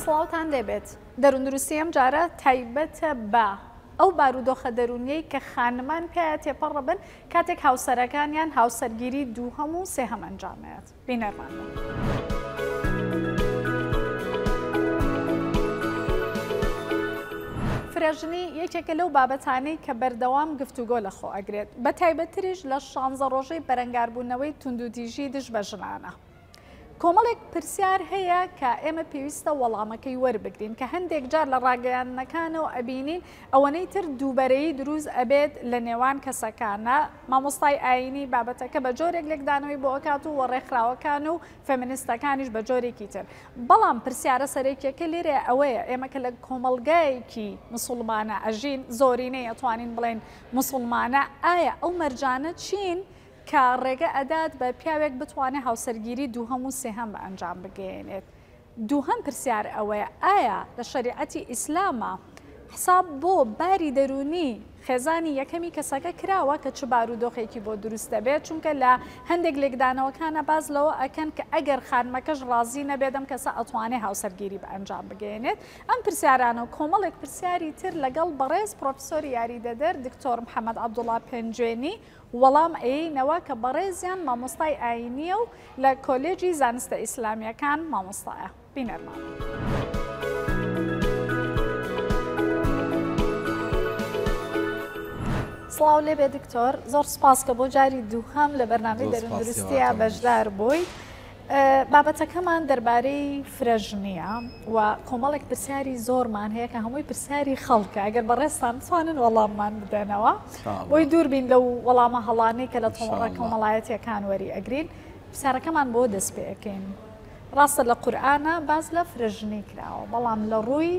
سڵاوتان لێبێت. دەرووندروستی ئەم جارە تایبەتە بە ئەو بارودۆخە دەروونیەی کە خانمان پێیا تێپەڕ بن کاتێک هاوسەرەکانیان هاوسەرگیری دووهەم و سێهەم ئەنجام ئەیات. بینەرمان بن. فرەژنی یەکێکە لەو بابەتانەی کە بەردەوام گفتوگۆ لەخۆ ئەگرێت، بە تایبەتتریش لە شانزە ڕۆژەی بەرەنگاربوونەوەی توندوتیژی دژ بە ژنانە. کۆمەڵێک پرسیار هەیە کە ئێمە پێویستە وەڵامەکەی وەربگرین کە هەندێک جار لە ڕاگەیاندنەکانەوە ئەبینین ئەوەنەی تر دووبەرەیی دروست ئەبێت لە نێوان کەسەکانە مامۆستای ئایینی بابەتەکە بە جۆرێک لێکدانەوەی بۆ ئەکات و وە ڕێکخراوەکان و فێمینستەکانیش بە جۆرێکی تر بەڵام پرسیارە سەرەکیەکە لێرە ئەوەیە ئێمە کە لە کۆمەڵگایەکی مسوڵمانە ئەژین زۆرینەی ئەتوانین بڵێن مسوڵمانە ئایا ئەو مەرجانە چین کە ڕێگە ئەدات بە پیاوێک بتوانێت هاوسەرگیری دووهەم و سێهەم بە ئەنجام بگەیەنێت؟ دووهەم پرسیار ئەوەیە ئایا لە شەریعەتی ئیسلاما حساب بۆ باری دەروونی خێزانی یەکەمی کەسەکە کراوە کە چ بارودۆخێکی بۆ دروست دەبێت؟ چونکە لە هەندێک لێکدانەوەکانە باس لەوە ئەکەن کە ئەگەر خانمەکەش ڕازی نەبێت ئەم کەسە ئەتوانێت هاوسەرگیری بە ئەنجام بگەیەنێت؟ ئەم پرسیارانە و کۆمەڵێک پرسیاری تر لەگەڵ بەڕێز پرۆفیسۆری یاریدەدەر دکتۆر محەمەد عەبدوڵا پێنجوێنی وەڵام ئەیەینەوە کە بەڕێزیان مامۆستای ئاینییە و لە کۆلێجی زانستە ئیسلامییەکان مامۆستایە. بینەرمان بن. سڵاو لێبێ دکتۆر زۆر سپاس کە بۆ جاری دووهەم لە بەرنامەی دەرووندروستیە بەشدار بووی. بابەتەکەمان دەربارەی فرەژنییە و کۆمەڵێک پرسیاری زۆرمان هەیە کە هەمووی پرسیاری خەڵکە ئەگەر بەڕێزتان بتوانن وەڵاممان بدەنەوە بۆی دووربین لەو وەڵامە هەڵانەی کە لە تۆڕە کۆمەڵایەتیەکان وەری ئەگرین پرسیارەکەمان بۆ دەست پێ ئەکەین ڕاستە لە قورئانە باس لە فرەژنی کراوە بەڵام لە ڕووی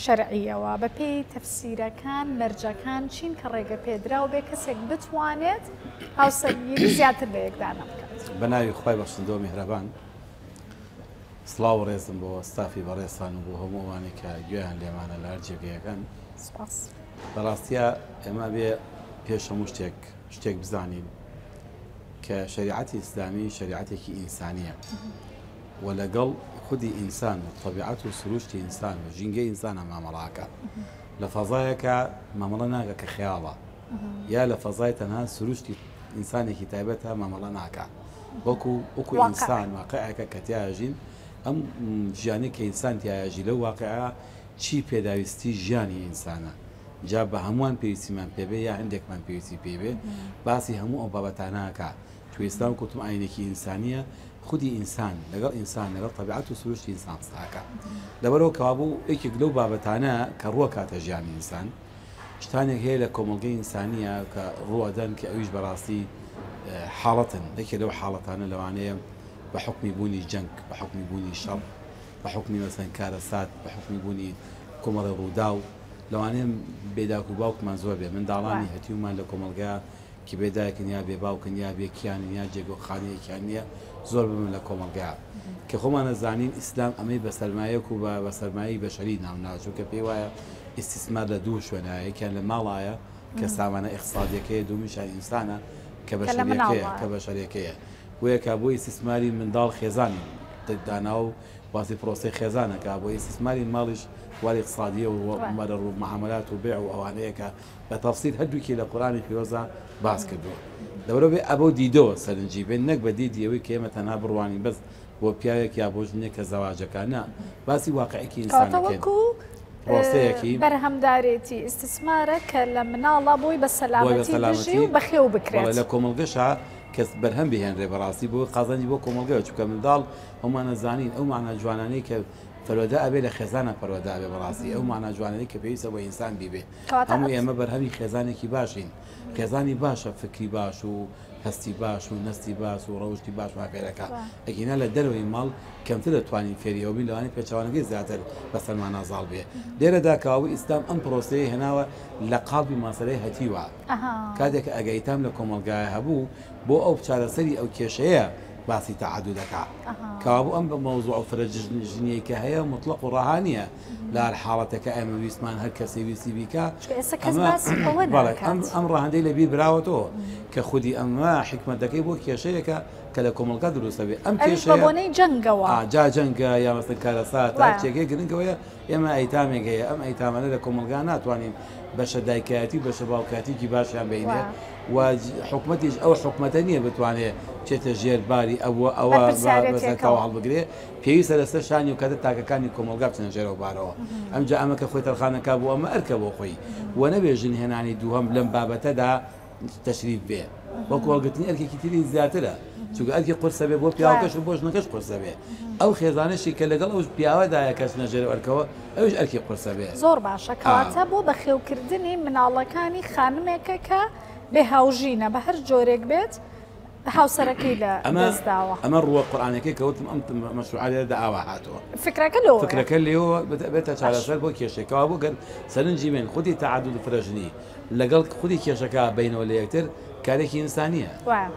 شەرعیەوە بە پێی تەفسیرەکان مەرجەکان چین کە ڕێگە پێدراو بێ کەسێک بتوانێت هاوسەرگیری زیاتر لە یەک دانە بکات؟ بە ناوی خوای بەخشندە و میهرەبان سڵاو و ڕێزم بۆ ستافی بەڕێزتان و بۆ هەموو ئەوانەی کە گوێیان لێمانە لە هەر جێگەیەکەن. سپاس. لە ڕاستیا ئێمە ئەبێ پێش هەموو شتێک شتێک بزانین کە شەریعەتی ئیسلامی شەریعەتێکی ئینسانییە. و لەگەڵ خودی ئینسان و تەبیعەت و سروشتی ئینسان و ژینگەی ئینسانە مامەڵە ئەکات لە فەزایەکە مامەڵە ناکە کە خەیاڵە یا لە فەزای تەنها سروشتی ئینسانێکی تایبەتە مامەڵە ناکە وەکو وەکو ئینسان واقعەکە کە تیاژین ئەم ژیانی کە ئینسان تیاژی لەو واقعە چی پێداویستی ژیانی ئینسانە جا بە هەمووان پێویستیمان پێبێ یا هەندێکمان پێویستی پێبێ باسی هەموو ئەو بابەتانەکە چونکە ئیسلام وەک وتم ئاینێکی ئینسانیە خودی ئینسان لەگەڵ ئینسان لەگەڵ تەبیعەت و سروشتی ئینسان قسە ئەکات لەبەرئەوە کەوابوو یەکێک لەو بابەتانە کە ڕووەکاتە ژیانی ئینسان شتانێک هەیە لە کۆمەڵگەی ئینسانیە کە ڕووەدەن کە ئەویش بەڕاستی حاڵەتن یەکێک لەو حاڵەتانە لەوانەیە بە حوکمی بوونی جەنگ بە حوکمی بوونی شەڕ بە حوکمی مەسەن کارەسات بە حوکمی بوونی کۆمەڵی ڕووداو لەوانەیە بێداک و باوکمان زۆر بێ منداڵانی هەتیومان لە کۆمەڵگا کی بێ دایکن یا بێ باوکن یا بێ کیانن یا جێگەو خانەیەکیان نیە زۆر ببن لە کۆمەڵگا کە خۆمان ئەزانین ئیسلام ئەمەی بە سەرمایەک و بە سەرمایەی بەشەری ناو نا چونکە پێی وایە ئیستیسمار لە دوو شوێنایە یەکیان لە ماڵایە کە سامانە ئیقتسادیەکەیە دوومیشیان ئینسانە کە بەشەریەکەیە کە بەشەریەکەیە بۆیە کە بۆ ئیستیسماری منداڵ خێزانی دانا و باسی پرۆسەی خێزانەکە بۆ ئیستیسماری ماڵیش بواری ئیقتسادیە و معاملات و بێع و ئەوانەیە کە بە تەفسیل هەردووکی لە قورئانی پیرۆزا باس کردووە لەبەرئەوە بێ ئەبەو دیدەوە سەرنجی بێت نەک بە دیدی ئەوەی کە ئێمە تەنها بڕوانین بەس بۆ پیاوێک یا بۆ ژنێک کە زەواجەکە نا باسی واقعێکی کەواتە ئینسانەکەین وەکو پرۆسەیەکی بەرهەمدارێتی ئیستیسمارە کە لە مناڵا بۆی بە بۆی بە سەلامەتی بژی سەلامەتی و بەخێو بەڵێ بکرێت. لە کۆمەڵگەشا کەس بەرهەم بهێنرێ بەڕاستی بۆ قازانجی بۆ کۆمەڵگەیە چونکە منداڵ هەموومان ئەزانین ئەو مانا جوانانەی کە پەروەدە ئەبێ لە خێزانا پەروەدە ئەبێ بەڕاستی ئەو مانا جوانەی کە پێویستە بۆ ئینسان بیبێ کەواتە هەموو ئەت. ئێمە بەرهەمی خێزانێکی باشین خێزانی باشە فکری باش و هەستی باش و نەستی باس و ڕەوشتی باشمان فێرەکا ئەگینا لە دەرەوەی ماڵ کەمتر دەتوانین فێری ئەوە بین لەوانەیە پێچەوانەکەی زیاتر بەسەرمانا زاڵ بێ لێرەدا کەوابوو ئیسلام ئەم پرۆسەیەی هێناوە لە قاڵبی مەسەلەی هەتیوە ئەها. کاتێک کە ئەگەیتام لە کۆمەڵگایە هەبوو بۆ ئەو چارەسەری ئەو کێشەیە باسی تەعەدود ئەکا. کەوابوو ئەم مەوزوع و فرە ژنیەی کە هەیە موتڵەق و ڕەها نییە لە هەر حاڵەتێکا ئێمە ویستمان هەر کەسێ ویستی بیکا چونکە ئێستا کەس ئەمە باسی ئەوە بەڵێ ئەم ناکات. ئەم ڕەهەندەی لە بیر براوەتەوە کە خودی ئەمە حیکمەتەکەی بۆ کێشەیەکە کە لە کۆمەڵگا دروست ئەبێ ئەم ئەویش بە کێشەیە بۆنەی جەنگەوە. ئا جا جەنگە یا مەسەلەن کارەساتە وایە. هەرچیەکەی گرنگ ئەوەیە ئێمە ئەیتامێک هەیە ئەم ئەیتامانە لە کۆمەڵگا ناتوانین بەشە دایکایەتی و بەشە باوکایەتیکی باشیان بینێ وایە. و حکومەتیش ئەو حکومەتە نییە بتوانێ بچێتە ژێر باری ئەوە ئەوە بەرپرسیارێتیەکەوە. بەسەرتاوە هەڵبگرێ پێویستە لەسەر شانی و کاتە تاکەکانی کۆمەڵگا بچنە ژێرەوە بارەوە ئەمجا ئەمە کە خۆی تەرخانەکا بۆ ئەمە ئەرکە بۆ خۆی و نەبێ ژن هێنانی دووهەم لەم بابەتەدا تەشریف بێ بەڵکو هەڵگرتنی ئەرکێکی تری زیاترە چونکە ئەرکی قورسە بێ بۆ پیاوەکەش و بۆ ژنەکەش قورسە بێ ئەو خێزانەشی کە لەگەڵ ئەو پیاوەدایە کە چنە ژێر ئەرکەوە ئەویش ئەرکی قورسە بێ. زۆر باشە کەواتە بۆ بەخێوکردنی مناڵەکانی خانمێکە کە بێ هاوژینە بە هەر جۆرێک بێت هاوسەرەکەی لە دەست داوە. ئەمە ڕووە قورئانەکەی کە وتم ئەم مەشروعە لێرەدا ئاوا هاتووە. فکرەکە لەوەیە. فکرەکە لێوە بێتە چارەسەر بۆ کێشەی. کەوابوو گەر سەرنجی بێن خودی تەعەدود و فرەژنی لەگەڵ خودی کێشەکە بینەوە لە یەکتر کارێکی ئینسانییە. وایە.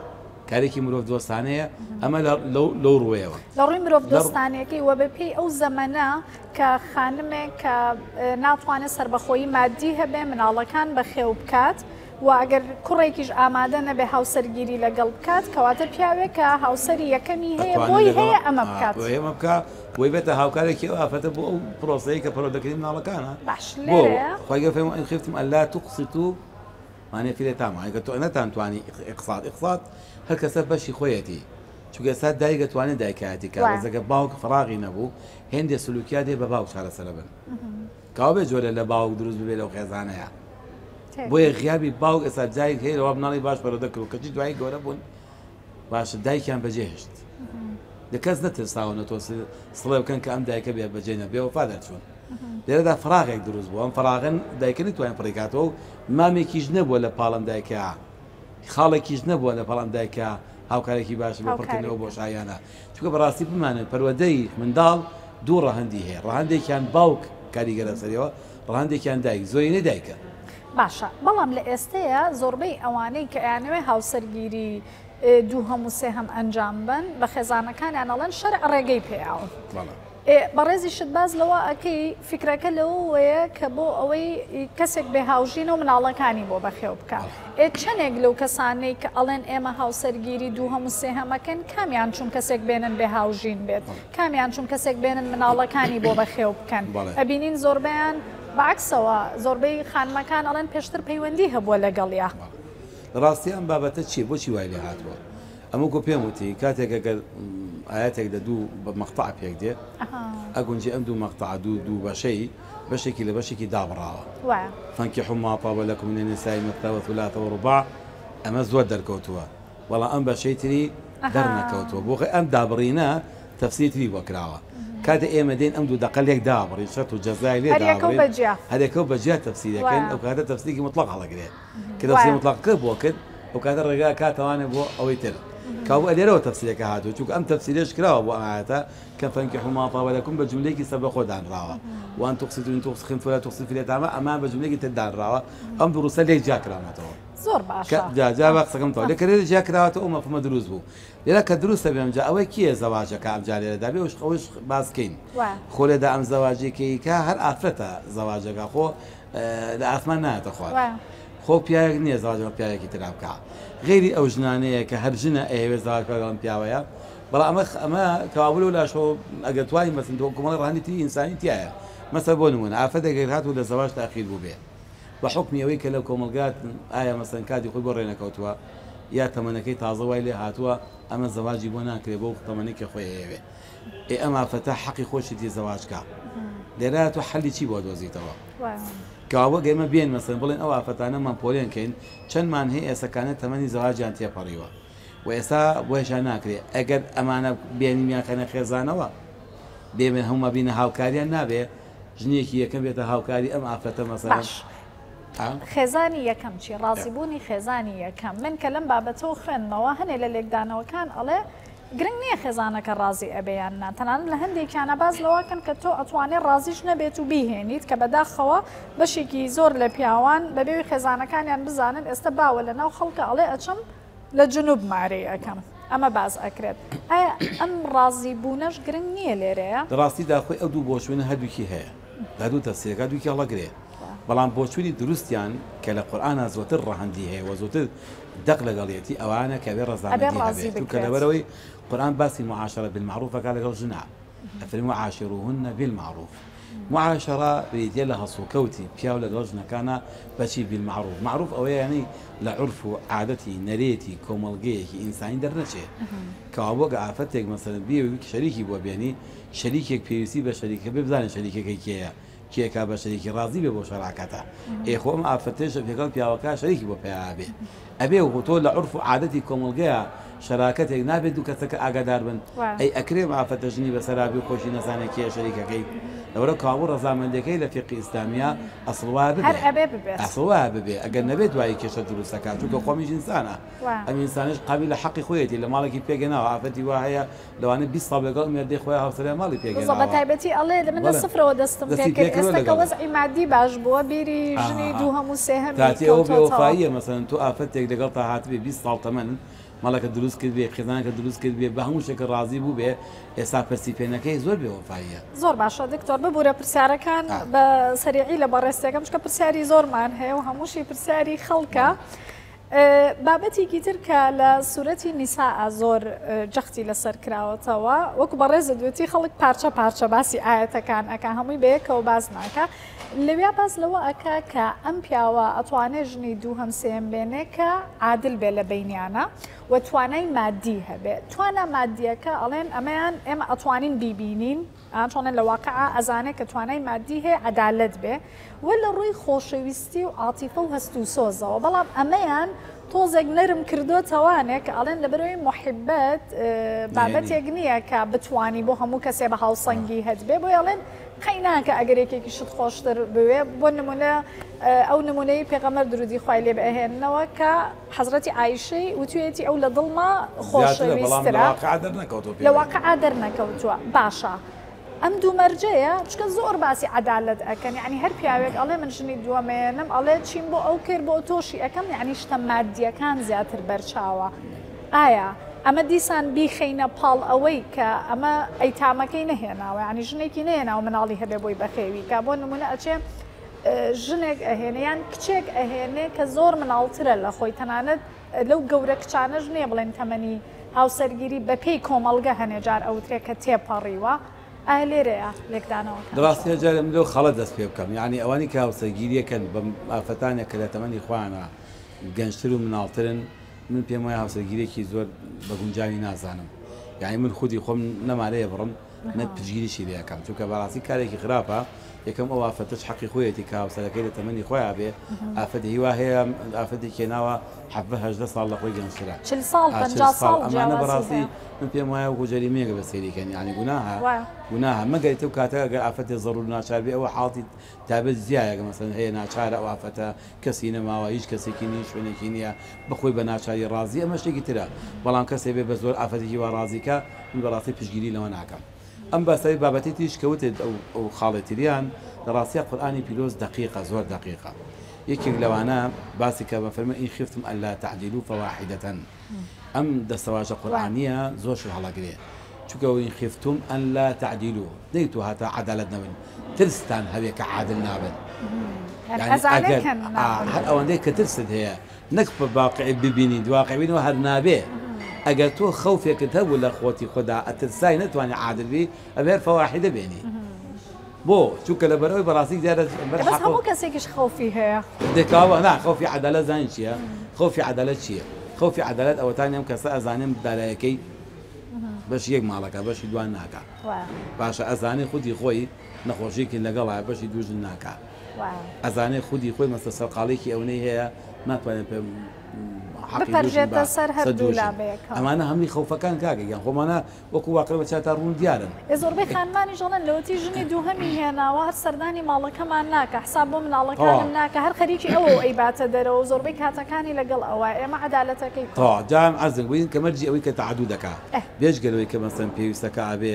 کارێکی مرۆڤ دۆستانەیە ئەمە لەو ڕووەیەوە. لە ڕووی مرۆڤ دۆستانەکەی و بە پێی ئەو زەمەنە کە خانمێک کە ناتوانێت سەربەخۆیی مادی هەبێ مناڵەکان بەخێو بکات و ئەگەر کوڕێکیش ئامادە نەبێ هاوسەرگیری لەگەڵ بکات کەواتە پیاوێک کە هاوسەری یەکەمی هەیە بۆی هەیە ئەمە بکات. بۆی ئەمە بکات بۆی بێتە هاوکارێکی ئەو ئافرەتە بۆ ئەو پرۆسەیە کە پەروەردەکردنی مناڵەکانە. باش لێرەیە. خوای گەورە فەرمووی وان خفتم الا تقسطوا مانێ فی الیتامی ئەگەر تۆ نەتانتوانی ئیقساط ئیقساط هەر کەسە بەشی خۆیەتی چونکە ئێستا دایک ئەتوانێت دایکایەتی کا بەس ئەگەر باوک فەراغی نەبوو هێندێ سلوکیات هەیە بە باوک چارەسەرە بن کاوە بێ جۆرە لە باوک دروست ببێ لەو خێزانەیە بۆیە غیابی باوک ئێستا جایک هەیە لەوە مناڵی باش پەروەردە کرد کەچی دوایی گەورە بوون باشە دایکیان بەجێهێشت لە کەس نەترساون تۆ سڵێ بکەن کە ئەم دایکە بێ بەجێ نەبێ وەفا دەرچوون لێرەدا فراغێک دروست بوو ئەم فراغن دایکە نتوانین پڕیکاتەوە و مامێکیش نەبووە لە پاڵم دایکە خاڵێکیش نەبووە لە پاڵم دایکە هاوکارێکی باش بۆ پڕکردنەوە بۆشاییانە چونکە بەڕاستی بمانەوێت پەروەردەی منداڵ دوو ڕەهەندی هەیە ڕەهەندێکیان باوک کاریگەرە سەریەوە ڕەهەندێکیان دایک زۆرینەی دایکە. باشە بەڵام لە ئێستەیە زۆربەی ئەوانەی کە ئەیانەوێ هاوسەرگیری دووهەم و سێهەم ئەنجام بەن بە خێزانەکانیان ئەڵێن شەرع ڕێگەی پێیاون. ئێ بەڕێزیشت باس لەوە ئەکەی فیکرەکە لەوەوەیە کە بۆ ئەوەی کەسێک بێ هاوژینە و مناڵەکانی بۆ بەخێو بکا ئێ چەنێک لەو کەسانەی کە ئەڵێن ئێمە هاوسەرگیری دووهەم و سێهەم ئەکەن کامیان چون کەسێک بێنن بێ هاوژین بێت کامیان چون کەسێک بێنن مناڵەکانی بۆ بەخێو بکەن ئەبینین زۆربەیان بەعەکسەوە زۆربەی خانمەکان ئەڵێن پێشتر پەیوەندی هەبووە لەگەڵیا. لە ڕاستی ئەم بابەتە چییە بۆچی وای لێ هاتووە؟ ئەمە وەکو پێم وتی کاتێک ئەگەر ئایەتێک لە دوو مەقتەع پێک دێ ئەگونجێ ئەم دوو مەقتەع دوو دوو بەشەی بەشێکی لە بەشێکی دابڕاوە فانکحوا ما طاب لكم من النساء مثنى وثلاث ورباع ئەمە زۆر دەرکەوتووە بەڵام ئەم بەشەی تری دەرنەکەوتووە بۆ ئەم دابڕینە تەفسیری تری بۆ کراوە کاتێ ئێمە دێن ئەم دوو دەقە لێک دابڕین شەرت و جەزای لێ دابڕین هەرێکە و بەجیا تەفسیرەکەن ئەو کاتە تەفسیرێکی مطلق هەڵەگرێت کە تەفسیر مطلقەکە بۆ کرد ئەو کاتە ڕێگا کاتەوانێ بۆ ئەوەی تر کاوە لێرەوە تەفسیرەکە هاتووە چونکە ئەم تەفسیرەش کراوە بۆ ئەم ئایەتە کە فانکحوا ما طاب لكم بە جملەیەکی سەربەخۆ دانراوە وان تقسطوا إن تقسطوا فلا تقسطوا في اليتامى ئەمان بە جملەیەکی تر دانراوە ئەم دوو ڕستە لێک جیا کراونەتەوە زۆر باشە جا جا با قسەکەم تەواو لێ کە لێرە جیا کراوەتەوە ئەو مەفهومە دروست بوو لێرە کە دروستە بێ ئەمجا ئەوەی کێیە زەواجەکە ئەمجا لێرەدا بێ ئەوەش باس کەین خۆ لێدا ئەم زەواجەی کە ئیکا هەر ئافرەتە زەواجەکە خۆ لە ئاسمان نایەتە خوار خۆ پیاوێک نییە زەواج لەگەڵ پیاوێکی ترا بکا غەیری ئەو ژنانەیە کە هەر ژنە ئەیەوێت زەواج بکا لەگەڵ ئەم پیاوەیە بەڵام ئەمە ئەمە کەوابوو لەو لاشەوە ئەگەر توانی مەسن تۆ کۆمەڵی ڕەهەندی تری ئینسانی تایە مەسەل بۆ نمونە ئافرەتێک گەر هاتوو لە زەواج تاخیر بوو بێ بە حوکمی ئەوەی کە لە کۆمەڵگا ئایا مەسەن کاتی خۆی بۆ ڕێنەکەوتووە یا تەمەنەکەی تازە وای لێ هاتووە ئەمە زەواجی بۆ ناکرێ بەو تەمەنەی کە خۆی ئەیەوێ ئێ ئەم ئافرەتە حەقی خۆشیەتی زەواج کا لێرە تۆ حەلی چی بۆ دۆزیتەوە کەوابوو ئەگەر ئێمە بێن مەسەن بڵێن ئەو ئافرەتانەمان پۆلێن کەین چەندمان هەیە ئێسەکانە تەمەنی زەواجیان تێپەڕیوە و ئێستا بۆیشان ناکرێ ئەگەر ئەمانە بێنین یان خەنە خێزانەوە بێمن هەموو بینە هاوکاریان نابێ ژنێکی یەکەم بێتە هاوکاری ئەم ئافرەتە مەسەلەن باش خێزانی یەکەم چی؟ ڕازیبوونی خێزانی یەکەم من کە لەم بابەتەوە خوێندمەوە هەنێ لە لێکدانەوەکان ئەڵێ گرنگ نییە خێزانەکە ڕازی ئەبێ یان نا تەنانەت لە هەندێکیانە باس لەوەکەن کە تۆ ئەتوانێ ڕازیش نەبێت و بیهێنیت کە بەداخەوە بەشێکی زۆر لە پیاوان بەبێ خێزانەکانیان بزانن ئێستا باوە لە ناو خەڵکە ئەڵێ ئەچم لە جنوب مارەی ئەکەم. ئەمە باس ئەکرێت. ئایا ئەم ڕازی بوونەش گرنگ نییە لێرەیە؟ لە ڕاستیدا خۆی ئەو دوو بۆچوونە هەردووکی هەیە. لە هەردوو تەفسیرەکە هەردووکی هەڵەگرێ. بەڵام بۆچوونی دروستیان کە لە قورئانا زۆتر ڕەهەندی هەیە و زۆتر دەق لەگەڵیەتی ئەوانە کە ئەبێ ئەبێ ڕەزامەندی ڕازی هەبێ. چونکە بکرێت. لەبەرئەوەی قورئان باسی معاشرە بالمعروف ئەکا لەگەڵ ژنا. ئەفەرموێ وعاشروهن بالمعروف. معاشرە بریتیە لە هەڵسوکەوتی پیاو لەگەڵ ژنەکانا بەچی بالمعروف معروف ئەوەیە یانی لە عورف و عادەتی نەرێتی کۆمەڵگەیەکی ئینسانی دەرنەچێ کەوابوو ئەگەر ئافرەتێک مەسەلەن بیەوێ شەریکی بۆ بێنی شەریکێک پێویستی بە شەریکە بێ بزانێ شەریکەکەی کێیە کێ کا بە شەریکی ڕازی بێ بۆ شەراکەتە ئێ خۆ ئەم ئافرەتەش لەگەڵ پیاوەکە شەریکی بۆ پەیا بێ ئەبێ خۆ تۆ لە عورف و عادەتی کۆمەڵگەیا شەراکەتێک نابێت دوو کەسەکە ئاگادار بن ئەی ئەکرێ ئەم ئافرەتە ژنی بەسەرا بێ و خۆشی نەزانێ کێیە شەریکەکەی لەوەرە کاوە ڕەزامەندیەکەی لە فیقهی ئیسلامیا ئەسڵ وایە ببێ هەر ئەبێ ببێت. ئەسڵ وایە ببێ ئەگەر نەبێ دوایی کێشە دروست ئەکات چونکە خۆمیش ئینسانە ئەم ئینسانەش قابیلە حەقی خۆیەتی لە ماڵێکی پێکهێناوە ئافرەتی وا هەیە لەوانەیە 20 ساڵ لەگەڵ مێردەی خۆیا هاوسەریان ماڵی بزە پێکهێناوە بەتایبەتی ئەڵێ من لە بەڵێ سفرەوە دەستم دەستی پێکرد پێکردوە ئێستا کە لەگەڵ وەزعی مادی باش بووە بیری ژنی دووهەم و سێهەمی تاتی ئەوە کەوتۆتەوە. بێوەفاییە مەسەلەن تۆ ئافرەتێک لەگەڵتا هاتبێ 20 ساڵ تەمەنت ماڵەکەت دروست کردبێ خێزانەکەت دروست کردبێ بە هەموو شتێکت ڕازی بووبێ ئێستا پرسی پێ نەکەی زۆر بێوەفاییە. زۆر باشە دکتۆر ببورە پرسیارەکان بە سەریعی لە بەڕێز تێکەم چونکە پرسیاری زۆرمان هەیە و هەمووشی پرسیاری خەڵکە. بابەتێکی تر کە لە سورەتی نیساء زۆر جەختی لەسەر کراوەتەوە وەکو بەڕێزت وتی خەڵک پارچە پارچە باسی ئاەتەکان ئەکا هەمووی بەیەکەوە باس ناکا لەویا باس لەوە ئەکا کە ئەم پیاوە ئەتوانێ ژنی دووهەم سێیەم بێنێ کە عادل بێ لە بەینیانە و توانای مادی هەبێ توانا مادیەکە ئەڵێن ئەمەیان ئێمە ئەتوانین بیبینین چۆنە لە واقعا ئەزانێ کە توانای مادی هەیە عەدالەت بێ و لە ڕووی خۆشەویستی و عاتیفە و هەست و سۆزەوە بەڵام ئەمەیان تۆزێک نەرم کردۆتەوانێ کە ئەڵێن لەبەرەوەی موحیبەت بابەتێک نییە کە بتوانی بۆ هەموو کەسێ بە هاوسەنگی هەتبێ بۆی ئەڵێن قەی ناکە ئەگەر یەکێکیشت خۆشتر بوێ بۆ نمونە ئەو نمونەی پێغەمبەر درودی خوای لێ بئەهێننەوە کە حەزرەتی عائیشەی وتویەتی ئەو لە دڵما خۆشەویسترە لە واقعا دەرنەکەوتووە باشە ئەم دوو مەرجەیە چونکە زۆر باسی عەدالەت ئەکەن یعنی هەر پیاوێک ئەڵێ من ژنی دووەمێنم ئەڵێ چیم بۆ ئەو کرد بۆ تۆشی ئەکەم یعنی شتە مادیەکان زیاتر بەرچاوە ئایا ئەمە دیسان بیخەینە پاڵ ئەوەی کە ئەمە ئەیتامەکەی نەهێناوە یعنی ژنێکی نەهێناوە مناڵی هەبێ بۆی بەخێوی کا بۆ نمونە ئەچێ ژنێک ئەهێنێ یان کچێک ئەهێنێ کە زۆر مناڵترە لە خۆی تەنانەت لەو گەورە کچانەش نییە بڵێن تەمەنی هاوسەرگیری بەپێی کۆمەڵگە هەنێ جار ئەوترێ کە تێپەڕیوە ئایا لێرەیە لێکدانەوەکان لە ڕاستیا جارێ من لەو خاڵە دەست پێ بکەم یانی ئەوانەی کە هاوسەرگیریەکەن بە ئافرەتانێک کە لە تەمەنی خۆیانە گەنجتر و مناڵترن من پێم وایە هاوسەرگیریەکی زۆر بە گونجاوی نازانم یانی من خودی خۆم نەمالەیە بڕم نە پشتگیریشی لێ ئەکەم چونکە بەڕاستی کارێکی خراپە یەکەم ئەو ئافرەتەش حەقی خۆیەتی کە هاوسەرەکەی لە تەمەنی خۆیا بێ ئافرەتی هیوا هەیە ئافرەتێکی هێناوە 17 18 ساڵ لە خۆی گەنجترە 40 ساڵ 50 ساڵ ئەمانە بەڕاستی من پێم وایە وەکو جەریمەیەکە بە سەیری کەن یانی گوناهە گوناهە مەگەر ئیتر کاتە ئەگەر ئافرەتێ زەڕور ناچار بێ ئەوە حاڵەتی تایبەت جیایە کە مەسەلەن هەیە ناچارە ئەو ئافرەتە کەسی نەماوە هیچ کەسێکی نیە هیچ شوێنێکی نیە بەخۆی بە ناچاری ڕازی ئەمە شتێکی ترە بەڵام کەسێ بێ بە زۆر ئافرەتێکی وا ڕازی کا من بەڕاستی پشتگیری لەوە ناکەم ئەم باسەی بابەتی تریش کە وتت ئەو ئەو خاڵێ تریان لە ڕاستیا قورئانی پیرۆز دەقیقە زۆر دەقیقە یەکێک لەوانە باسی کە بەفەرمە إن خفتم ألا تعدلوا فواحدة ئەم دەستەواژە قورئانیە زۆر شت هەڵەگرێ چونکە وإن خفتم ألا تعدلوا نەیتوە هەتا عەدالەت نەبن ترستان هەبێ کە عادل نابن یانی ئەگەر هەر ئەوەندەی کە ترست هەیە نەک بە واقعی ببینیت واقعی بینەوە هەر نابێ ئەگەر تۆ خەوفێکت هەبوو لە خۆتی خۆدا ئەترسای نەتوانی عادل بی ئەبێ هەر فەواحیدە بێنی بۆ چونکە لەبەرئەوەی بەڕاستی دیارە بەس هەموو کەسێکیش خەوفی هەیە. دەکاوە نا خەوفی عەدالەت زانی چیە خەوفی عەدالەت چیە خەوفی عەدالەت ئەوەتانی ئەم کەسە ئەزانێ دارایەکەی بەشی یەک ماڵەکە بەشی دوان ناکا باشە ئەزانێ خودی خۆی نەخۆشیەکی لەگەڵە بەشی دوو ژن ناکا ئەزانێ خودی خۆی مەسە سەرقاڵێکی ئەونەی هەیە ناتوانێت پێ بپەرژێتە سەر هەردوو لا بەیەکەوە. ئەمانە هەمووی خەوفەکان کاکە گیان خۆمانە وەکو واقع بە چاتا ڕوون دیارن. ئێ زۆربەی خانمانیش ئەڵێن لەوەتی ژنی دووهەمی هێناوە هەر سەردانی ماڵەکەمان ناکا حساب بۆ مناڵەکانم ناکا هەر خەریکی ئەوە و ئەیباتە دەرەوە و زۆربەی کاتەکانی لەگەڵ ئەوە ئێمە عەدالەتەکەی کو؟ تەواو جا عەرزم بووین کە مەرجی ئەوەی کە تەعەدود ئەکا بێجگە لەوەی کە مەسەلەن پێویستەکە ئەبێ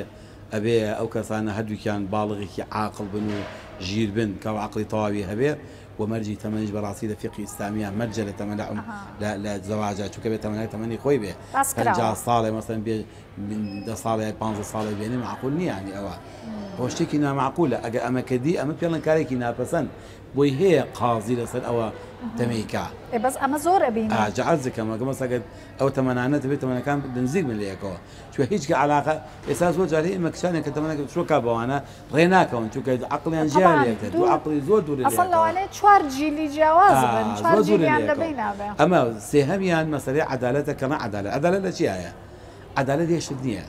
ئەبێ ئەو کەسانە هەردووکیان باڵغێکی عاقڵ بن و ژیر بن کە عەقڵی تەواوی هەبێ. و مەرجی تەمەنیش بەڕاستی لە فیقهی ئیسلامییا مەرجە لە تەمەن لە عوم لە لە زەواجا چونکە بێ تەمەنەکە تەمەنی خۆی بێ باس 50 کراوە. ساڵێ مەسەلەن بێ دە ساڵێ 15 ساڵێ بێنێ مەعقول نییە یانی ئەوە ئەوە شتێکی نامەعقولە ئەگەر ئەمە کردی ئەمە پێڵێن کارێکی ناپەسەند بۆی هەیە قازی لەسەر ئەوە تەمێی کا. ئێ بەس ئەمە زۆر ئەبینین. ئا جا عەرز دەکەم ئەگەر مەسەلەن ئەگەر ئەو تەمەنانە دەبێ تەمەنەکان نزیک بن لە یەکەوە چونکە هیچ کە عەلاقە ئێستا زۆر جار هەیە ئێمە کچانێک کە تەمەنەکە چۆ کا بەوانە ڕێ ناکەون چونکە عەقڵیان جیا تەبعەن لە یەکتر دوو دوور عەقڵی زۆر دوورن لە ئەسڵەن یەکەوە. لەوانەیە چوار جیلی جیاواز ئا بن چوار زۆر دوورن لە جیلیان لە یەکەوە. بەینا بێ. ئەمە سێهەمیان مەسەلەی عەدالەتە کەڵێن عەدالەت عەدالەت لە چیایە؟ عەدالەت یەک شت نییە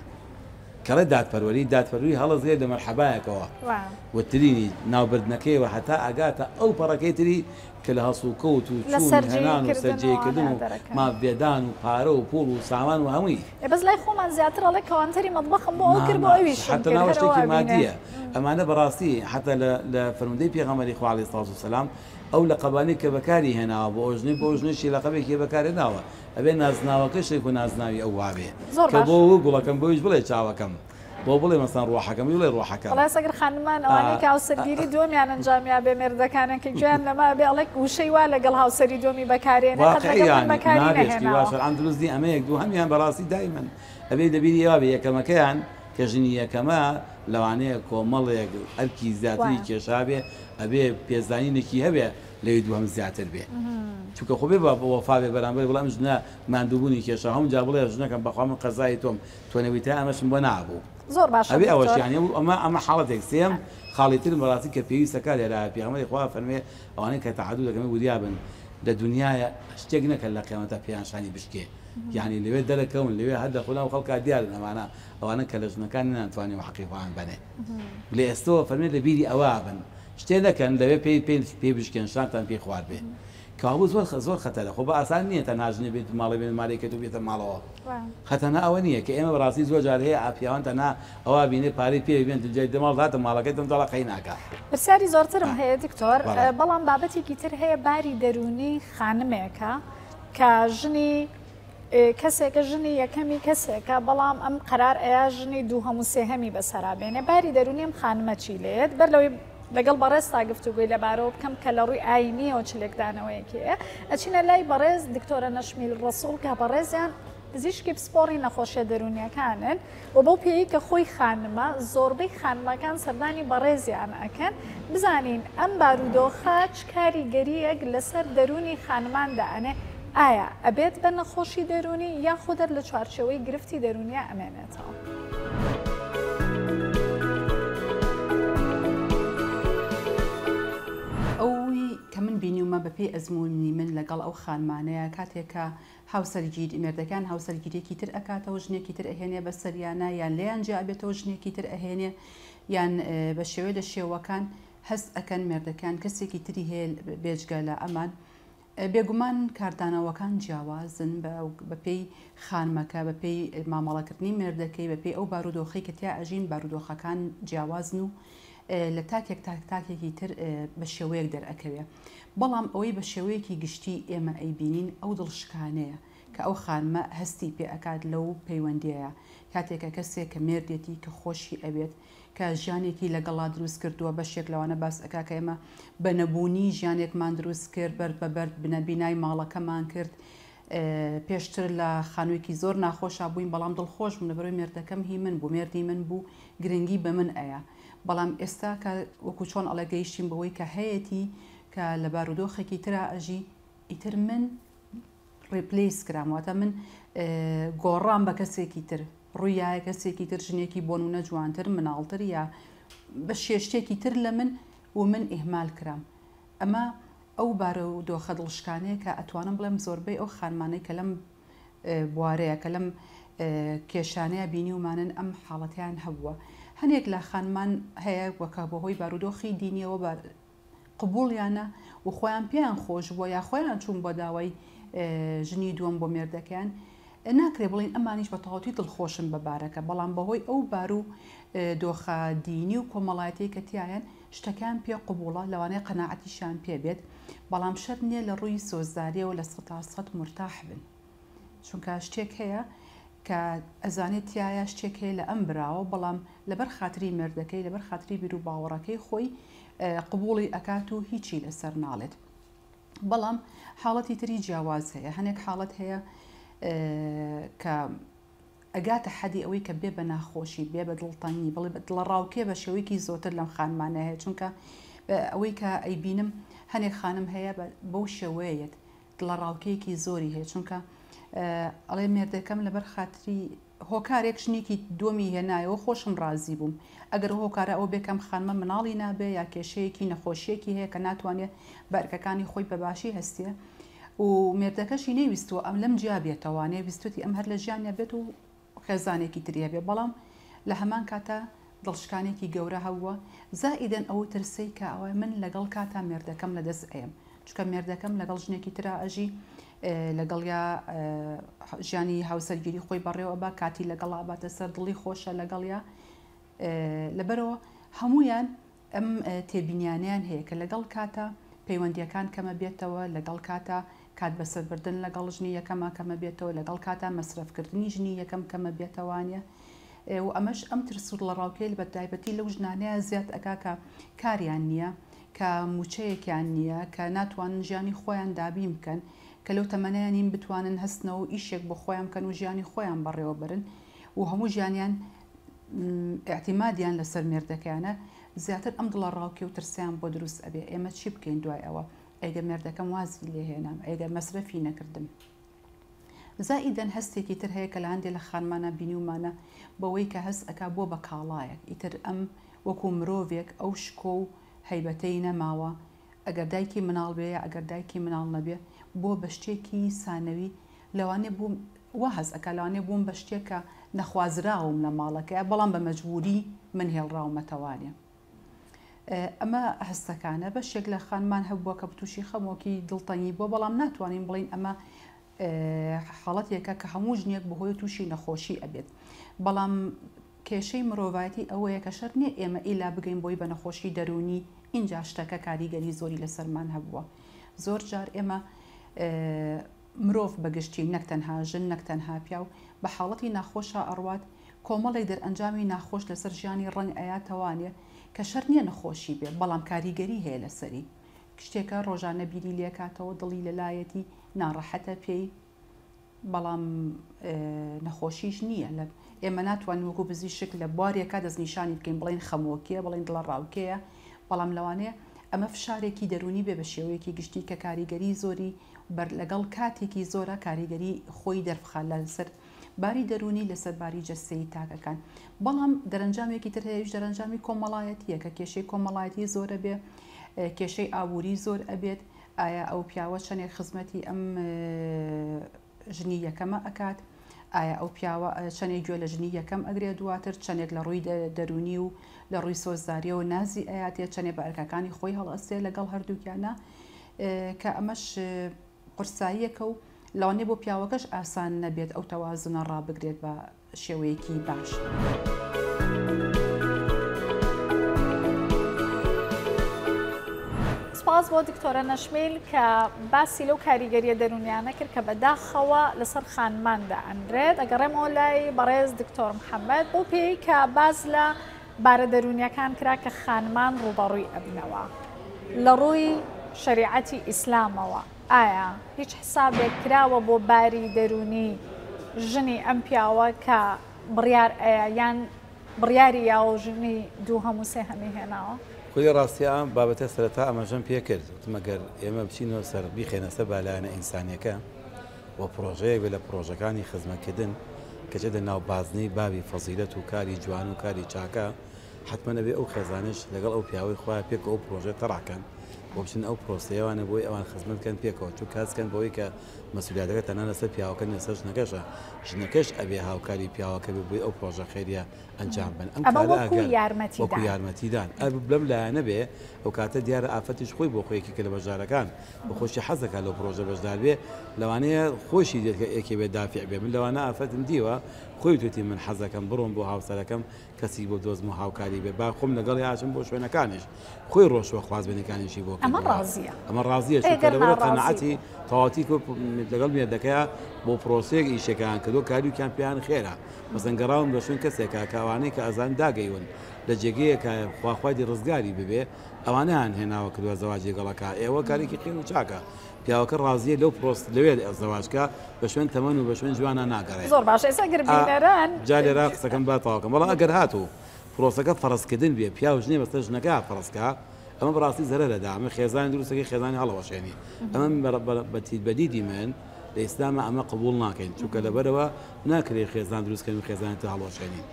کەڵێ دادپەروەری دادپەروەری هەڵەزێ لە مەرحەبایەکەوە وایە. و ترینی ناوبردنەکەیەوە هەتا ئەگاتە ئەو پەڕەکەی تری کە لە هەڵسوکەوت و لە چوون سەرجێیی هێنان و کردن و سەرجێیی کردن ئەوانە و دەرەکەوێ. ماف پێدان و پارە و پووڵ و سامان و هەمووی. ئێ بەس لای خۆمان زیاتر ئەڵێ کەوانتەری مەتبەخم بۆ ئەو نا کرد بۆ نا ئەویشم حەتە کرد ناوە هەر ئەوە شتێکی ئەبینێ. مادییە ئەمانە بەڕاستی حەتا لە لە فەرموودەی پێغەمبەری خوا علیە سڵات و سلام ئەو لەقەبانەی کە بەکاری هێناوە بۆ ئەو ژنەی بۆ ئەو ژنەشی لەقەبێکی بەکارهێناوە ئەبێ نازناوەکەش وەکو نازناوی ئەو وابێ زۆر کە باش. بۆ و گوڵەکەم بۆیش بڵێ چاوەکەم بۆ بڵێ مەسەن ڕۆحەکەم بڵێ ڕۆحەکەم. وەڵا ئێستا گەر خانمان ئەوانەی کە هاوسەرگیری دووەمیان ئەنجامیا بێ مێردەکانیان کە گوێیان لەمە ئەبێ ئەڵێ وشەی وا لەگەڵ هاوسەری دووەمی بەکارێنێ قەت واقعی لەگەڵ من یانی بەکاری نابێ شتی وا نەهێناوە. شەرعەن دروست نیە ئەمە یەک دووهەمیان بەڕاستی دایمەن ئەبێ لەبیری ئەوە بێ یەکەمەکەیان کە ژنی یەکەمە لەوانەیە کۆمەڵێک ئەرکی زیاتری وایە. کێشابێ ئەبێ پێزانینێکی هەبێ لەوی دووهەم زیاتر بێ چونکە خۆ بێ بە وەفا بێ بەرامبەر بڵێ ئەم ژنە ماندووبوونی کێشا هەموو جار بڵێ ژنەکەم بەخوا من قەزای تۆم تۆ نەبوویتایە ئەمەشم بۆ نابوو زۆر باشە ئەبێ ئەوەش دکتۆر. یانی ئەمە ئەمە حاڵەتێک سێیەم خاڵی ترم بەڕاستی کە پێویستە کا لێرە پێغەمبەری خوا فەرموێ ئەوانەی کە تەعەدود دەکەن وریا بن لە دونیایە شتێک نەکەن لە قیامەتا پێیان شانی بشکێ یانی لەوێ دەرەکەون لەوێ هەر لە خۆناو خەڵکا دیارن ئەمانە ئەوانە کە لە ژنەکان نەیانتوانیوە حەقی خۆیان بەنێ لە ئێستەوە فەرموێ لە بیری ئەوە بن شتێ نەکەن لەوێ پێی پێی پێی بشکێن شانتان پێی خوار بێ کەوابوو زۆر زۆر خەتەرە خۆ بە ئاسان نییە تەنها ژنێ بێت ماڵێ بێ مارەی کەت و بێتە ماڵەوە خەتەنە ئەوە نییە کە ئێمە بەڕاستی زۆر جار هەیە پیاوان تەنها ئەوە بینێ پارەی پێ بێن جای دەماڵ هاتە ماڵەکەی دەم دەڵە قەی ناکا. پرسیاری زۆرترم هەیە دکتۆر بەڵام بابەتێکی تر هەیە باری دەروونی خانمێکە کە ژنی کەسێکە ژنی یەکەمی کەسێکە بەڵام ئەم قەرار ئەیا ژنی دووهەم و سێهەمی بەسەرا بێنێ باری دەروونی ئەم خانمە چی لێت بەر لەوەی لەگەڵ بەڕێزتا گفتوگۆی لەبارەوە بکەم کە لە ڕووی ئایینیەوە چ لێکدانەوەیەکی هەیە ئەچینە لای بەڕێز دکتۆرە نەشمیل ڕەسوڵ کە بەڕێزیان پزیشکی پسپۆڕی نەخۆشیە دەروونیەکانن و بەو پێیەی کە خۆی خانمە زۆربەی خانمەکان سەردانی بەڕێزیان ئەکەن بزانین ئەم بارودۆخە چ کاریگەریەک لەسەر دەروونی خانمان دائەنێ ئایا ئەبێت بە نەخۆشی دەروونی یاخود هەر لە چوارچێوەی گرفتی دەروونیا ئەمێنێتەوە؟ ئەوەی کە من بینیومە بەپێی ئەزموونی من لەگەڵ ئەو خانمانەیە کاتێک کە هاوسەرگیری مێردەکەیان هاوسەرگیریەکی تر ئەکاتەوە ژنێکی تر ئەهێنێ بەسەریانا یان لێیان جیا ئەبێتەوە ژنێکی تر ئەهێنێ یان بە شێوەی لە شێوەکان هەست ئەکەن مێردەکەیان کەسێکی تری هەیە بێجگە لە ئەمان بێگومان کاردانەوەکان جیاوازن بەپێی خانمەکە بەپێی مامەڵەکردنی مێردەکەی بەپێی ئەو بارودۆخەی کە تیا ئەژین بارودۆخەکان جیاوازن و لە تاکێک تا تاکێکی تر بە شێوەیەک دەرئەکەوێ بەڵام ئەوەی بە شێوەیەکی گشتی ئێمە ئەیبینین ئەو دڵشکانەیە کە ئەو خانمە هەستی پێ ئەکات لەو پەیوەندیەیە کاتێک کە کەسێک کە مێردێتی کە خۆشی ئەوێت کە ژیانێکی لەگەڵا دروست کردووە بەشێک لەوانە باس ئەکا کە ئێمە بە نەبوونی ژیانێکمان دروست کرد بەرد بە بەرد بنە بینای ماڵەکەمان کرد پێشتر لە خانوویەکی زۆر ناخۆشا بووین بەڵام دڵخۆش بووم لەبەرەوەی مێردەکەم هی من بوو مێردی من بوو گرنگی بە من ئەیا بەڵام ئێستا کە وەکو چۆن ئەڵێ گەیشتین بەوەی کە هەیەتی کە لە بارودۆخێکی ترا ئەژی ئیتر من replace کرام واتە من گۆڕام بە کەسێکی تر ڕوویایە کەسێکی تر ژنێکی بۆنونە جوانتر مناڵتر یا بە شێشتێکی تر لە من و من ئیهمال کرام ئەمە ئەو بارودۆخە دڵشکانەیە کە ئەتوانم بڵێم زۆربەی ئەو خانمانەی کە لەم بوارەیە کە لەم کێشانەیە بینیومانن ئەم حاڵەتیان هەبووە هەنێک لە خانمان هەیە وەکە بەهۆی بارودۆخی دینیەوە بە قبوڵیانە و خۆیان پێیان خۆش بووە یا خۆیان چوون بۆ داوای ژنی دووەم بۆ مێردەکەیان ناکرێ بڵین ئەمانیش بە تەواوەتی دڵخۆشن بە بارەکە بەڵام بەهۆی ئەو بار و دۆخە دینی و کۆمەڵایەتیەی کە تیایان شتەکەیان پێ قبوڵە لەوانەیە قەناعەتیشیان پێ بێت بەڵام شەرت نییە لە ڕووی سۆزداریەوە لە 100% مورتاح بن چونکە شتێک هەیە. کە ئەزانێت تیایا شتێک هەیە لە ئەم براوە بەڵام لەبەر خاتری مێردەکەی لەبەر خاتری بیروباوەڕەکەی خۆی قبوڵی ئەکات و هیچی لەسەر ناڵێت. بەڵام حاڵەتی تری جیاواز هەیە هەنێک حاڵەت هەیە کە ئەگاتە حەدی ئەوەی کە بێ بە ناخۆشی بێ بە دڵتەنگی بڵێ بە دڵەڕاوکێ بە شێوەیەکی زۆرتر لەم خانمانە هەیە چونکە ئەوەی کە ئەیبینم هەنێک خانم هەیە بەو شێوەیەت دڵەڕاوکێیەکی زۆری هەیە چونکە ئەڵێ مێردەکەم لەبەر خاتری هۆکارێک ژنێکی دووەمی هێنایەوە خۆشم ڕازی بووم ئەگەر ئەو هۆکارە ئەوە بێ کە ئەم خانمە مناڵی نابێ یا کێشەیەکی نەخۆشیەکی هەیە کە ناتوانێ بە ئەرکەکانی خۆی بە باشی هەستێ و مێردەکەشی نەیویستووە ئەم لەم جیا بێتەوە نەیویستوتی ئەم هەر لە ژیانیا بێت و خێزانێکی تری هەبێ بەڵام لە هەمان کاتا دڵشکانێکی گەورە هەبووە زائیدەن ئەو ترسەی کە ئەوە من لەگەڵ کاتا مێردەکەم لەدەست ئەیەم چونکە مێردەکەم لەگەڵ ژنێکی ترا ئەژی لەگەڵیا ژیانی هاوسەرگیری خۆی بەڕێوە بە کاتی لەگەڵا باتە سەر دڵی خۆشە لەگەڵیا لەبەرەوە هەمویان ئەم تێبینیانیان هەیە کە لەگەڵ کاتە پەیوەندیەکان کەمە بێتەوە لەگەڵ کاتە کات بەسەربردن لەگەڵ ژنی یەکەمە کەمە بێتەوە لەگەڵ کاتە مەسرەفکردنی ژنی یەکەم کەمە بێتەوانە و ئەمەش ئەم ترس و دڵەڕاوکێ بە تایبەتی لەو ژنانەیە زیاد ئەکا کە کاریان نییە کە مووچەیەکیان نییە، کە ناتوانن ژیانی خۆیان دابین بکەن، کە لەو تەمەنەیا نین بتوانن هەستنەوە و ئیشێک بۆ خۆیان بکەن و ژیانی خۆیان بەڕێوە بەرن و هەموو ژیانیان ئیعتیمادیان لەسەر مێردەکەیانە، زیاتر ئەم دڵەڕاوکێ و ترسەیان بۆ دروست ئەبێ، ئێمە چی بکەین دوای ئەوە؟ ئەگەر مێردەکەم وازی لێ هێنام، ئەگەر مەسرەفی نەکردم. زائیدەن هەستێکی تر هەیە کە لە هەندێ لە خانمانا بینیومانە بەوەی کە هەست ئەکا بووە بە کاڵایەک ئیتر ئەم وەکو مرۆڤێک ئەو شکۆ و هەیبەتەی نەماوە ئەگەر دایکی مناڵ بێ یا ئەگەر دایکی مناڵ نەبێ بووە بە شتێکی سانەوی لەوانەیە بووم وا هەست ئەکا لەوانەیە بووم بە شتێک کە نەخوازراوم لە ماڵەکەیا بەڵام بە مەجبوری من هێڵراومەتەوانێ. ئەمە هەستەکانە بەشێک لە خانمان هەبووە کە تووشی خەمۆکی دڵتەنگی بووە بەڵام ناتوانین بڵین ئەمە حاڵەتێکە کە هەموو ژنێک بەهۆی تووشی نەخۆشی ئەبێت بەڵام کێشەی مرۆڤایەتی ئەوەیە کە شەرت نییە ئێمە ئیلا بگەین بۆی بە نەخۆشی دەروونی ئینجا شتەکە کاریگەری زۆری لەسەرمان هەبووە زۆر جار ئێمە مرۆڤ بە گشتی نەک تەنها ژن نەک تەنها پیاو بە حاڵەتی ناخۆشا ئەڕوات کۆمەڵێک دەرئەنجامی ناخۆش لەسەر ژیانی ڕەنگ ئەیاتەوانێ کە شەرت نیە نەخۆشی بێ بەڵام کاریگەری هەیە لەسەری شتێکە ڕۆژانە بیری لێکاتەوە دڵی لەلایەتی ناڕەحەتە پێی بەڵام نەخۆشیش نییە لە ئێمە ناتوانین وەکو پزیشک لە بوارێکا دەستنیشانی بکەین بڵێین خەمۆکیە بڵێین دڵەڕاوکێیە بەڵام لەوانەیە ئەمە فشارێکی دەروونی بێ بە شێوەیەکی گشتی کە کاریگەری زۆری بەر لەگەڵ کاتێکی زۆرە کاریگەری خۆی دەربخات لەسەر باری دەروونی لەسەر باری جەستەیی تاکەکان بەڵام دەرەنجامێکی تر هەیە ئەویش دەرەنجامی کۆمەڵایەتیە کە کێشەی کۆمەڵایەتی زۆر ئەبێ کێشەی ئابووری زۆر ئەبێت ئایا ئەو پیاوە چەندێک خزمەتی ئەم ژنی یەکەمە ئەکات ئایا ئەو پیاوە چەندێک گوێ لە ژنی یەکەم ئەگرێ دواتر چەندێک لە ڕووی دەروونی و لە ڕووی سۆزداریەوە نازی ئەیاتێ چەندێ بە ئەرکەکانی خۆی هەڵئەستێ لەگەڵ هەردووکیانە کە ئەمەش قورساییەکە و لەوانەیە بۆ پیاوەکەش ئاسان نەبێت ئەو تەوازنە ڕابگرێت بە شێوەیەکی باش. سپاس بۆ دکتۆرە نەشمیل کە باسی لەو کاریگەریە دەرونیانە کرد کە بەداخەوە لەسەر خانمان دائەنرێت. ئەگەڕێمەوە لای بەڕێز دکتۆر محەممەد بەو پێی کە باس لە بارە دەروونیەکان کرا کە خانمان ڕووبەڕووی ئەبنەوە لە ڕووی شەریعەتی ئیسلامەوە ئایا هیچ حسابێک کراوە بۆ باری دەروونی ژنی ئەم پیاوە کە بڕیار ئەیا یان بڕیاری یاوە و ژنی دووهەم و سێهەمی هێناوە؟ خودی ڕاستی ئەم بابەتە سەرەتا ئاماژەم پێکرد وتم ئەگەر ئێمە بچینەوە سەر بیخەینە سەر با لایەنە ئینسانیەکە و پڕۆژەیەک بێت لە پڕۆژەکانی خزمەتکردن کە چێتە ناو بازنەی بابی فەزیلەت و کاری جوان و کاری چاکە حەتمەن ئەبێ ئەو خێزانەش لەگەڵ ئەو پیاوەی خۆیان پێکەوە ئەو پڕۆژەیە تەڕح کەن و بچن ئەو پرۆسەیەوانە بۆی ئەوان خزمەت کەن پێکەوە چونکە هەست کەن بەوەی کە مەسولیاتەکە تەنها لەسەر پیاوەکە نیە لەسەر ژنەکەشە ژنەکەش ئەبێ هاوکاری پیاوەکە بێ بۆی ئەو پڕۆژە خێریە ئەنجام بەن ئەم ئەمە کارە وەکو ئەگەر یارمەتیدان. وەکو یارمەتیدان ئەر لەم لایەنە بێ ئەو کاتە دیارە ئافرەتیش خۆی بۆ خۆی یەکێکە لە بەشدارەکان و خۆشی حەز دەکات لەو پڕۆژە بەشدار بێ لەوانەیە خۆشی دێت کە یەکێ بێ دافع بێ من لەوانە ئافرەتم دیوە. خۆی وتوێتی من حەزەکەم بڕۆم بۆ هاوسەرەکەم کەسی بۆ دۆزم و هاوکاری بێ با خۆم لەگەڵی ئاچم بۆ شوێنەکانیش خۆی ڕۆشوە خوازبێنەکانیشی بۆ ئەمە ڕازیە ئەمە ڕازیە چونکە لەبەرەوە قەناعەتی تەواوەتی کۆ لەگەڵ مێردەکەیا بۆ پرۆسەیەک ئیشەکەیان کردووە کاریوکیان پێیان خێرە مەسەن گەڕاون بە شوێن کەسێکا کە ئەوانەی کە ئەزان داگەیون لە جێگەیەکە خواخوای دی ڕزگاری ببێ ئەوانەیان هێناوە کردوە زەواجی گەڵەکە ئێوە کارێکی خێر و چاکە پیاوەکە ڕازیە لەو پرۆس لەوێ زەواجکە بە شوێن تەمەن و بە شوێن جوانە ناگەڕێ. زۆر باشە ئێستا گەر بینەران جا لێرە قسەکەم با تەواو کەم بەڵام ئەگەر هاتوو پرۆسەکە فەرزکردن بێ پیاو ژنێ بەسەر ژنەکە فەرزکا ئەمە بەڕاستی زەرەرە دا ئەمە خێزانی دروستەکەی خێزانی هەڵەوەشێنی ئەمە بە دیدی من لە ئیسلامە ئەمە قبوڵ ناکەین چونکە لەبەرەوە ناکرێ خێزان دروستکەین و خێزانی تر هەڵوەشێنین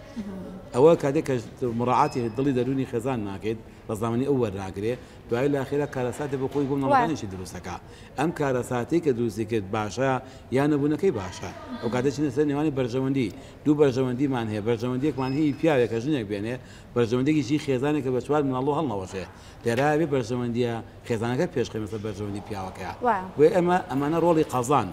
ئەوە کاتێک کە مڕاعاتی دڵی دەروونی خێزان ناکەیت ڕەزامەنی ئەو وەرناگرێ دوایی لە ئاخیرا کارەساتێ بۆ خۆی بۆ مناڵەکانیشی دروستەکا ئەم کارەساتەی کە دروستی کرد باشە یا نەبوونەکەی باشە ئەو کاتە چینە سەر نێوانی بەرژەوەندی دوو بەرژەوەندیمان هەیە بەرژەوەندیەکمان هی پیاوێکە ژنێک بێنێ بەرژەوەندێکیشی خێزانێکە بە چوار مناڵ و هەڵنەوەشێ لێرا بێ بەرژەوەندیە خێزانەکە پێشخەینە سەر بەرژەوەندی پیاوەکەیە بۆیە ئەمە ئەمانە ڕۆڵی قەزان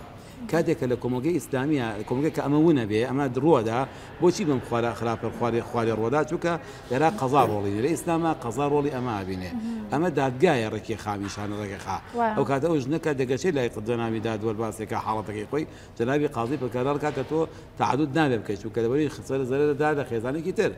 کاتێک کە لە کۆمەڵگەی ئیسلامیە کۆمەڵگە کە ئەمە ونە بێ ئەمە ڕوەدا بۆچی بەم خوارە خراپە خوارێ خوارێ ڕۆدا چونکە لێرا قەزا ڕۆڵی لە ئیسلاما قەزا ڕۆڵی ئەمە ئابینێ ئەمە دادگایە ڕێکی خامیشانە ڕێگەخا ئەو کاتە ئەو ژنەکە دەگەچێت لای جەنابی دادوەر باسێکە حاڵەتەکەی خۆی جەنابی قازی پرکارار کاکە تۆ تەعەدود نابێ بکەیت چونکە لەبەری خسەر زەرەر دا لە خێزانێکی تر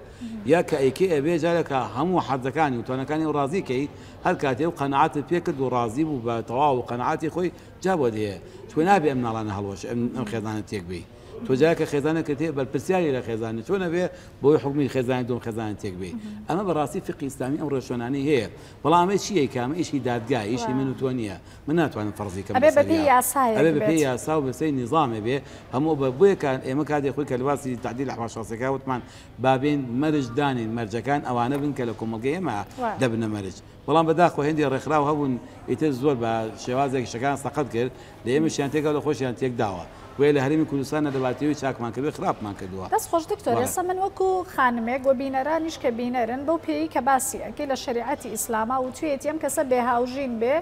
یا کە ئەیکەی ئەبێ جارێکە هەموو حەزەکانی و توانەکانی و ڕازی کەی هەر کاتێ و قەناعەتت پێ کرد و ڕازی بوو بە تەواو و قەناعەتی خۆی جا بۆت هەیە چونکە نابێ ئەم مناڵانە هەڵوەشێ ئەم خێزانە تێک بێی تۆ جا کە خێزانەکەت هەیە بەرپرسیاری لە خێزانی چۆن ئەبێ بۆی حکومی خێزانی دوم خێزانە تێک بێی ئەمە بەڕاستی فقی ئیسلامی ئەم ڕێشۆنانەی هەیە بەڵام ئەمە چییە کە ئەمە ئیشی دادگا ئیشی من و تۆ نییە من ناتوانم فەرزی کەم ئەبێ بەپێی یاسایەک ئەبێ بەپێی یاسا و بەسەی نیزامێ بێ هەموو بە بۆیە کە ئێمە کاتێ خۆی کە لە باسی تەعدیل ئەحوال شخصیەکە وتمان با بێن مەرج دانێین مەرجەکان ئەوانە بن کە لە کۆمەڵگەی ئێمە دەبنە مەرج بەڵام بەداخەوە هێندێ ڕێکخراو هەبوون ئیتر زۆر بە شێوازێک شتەکان سەقەت کرد لە ئێمەشیان تێکا لە خۆشیان تێک داوە بۆیە لە هەرێمی کوردستانە لە باتیەوەی چاکمان کردووە خراپمان کردووە. دەست خۆش دکتۆر ئێستا من وەکو خانمێک وە بینەرانیش کە بینەرن بەو پێیەی کە باسی ئەکەی لە شەریعەتی ئیسلاما وتویەتی ئەم کەسە بێ هاوژین بێ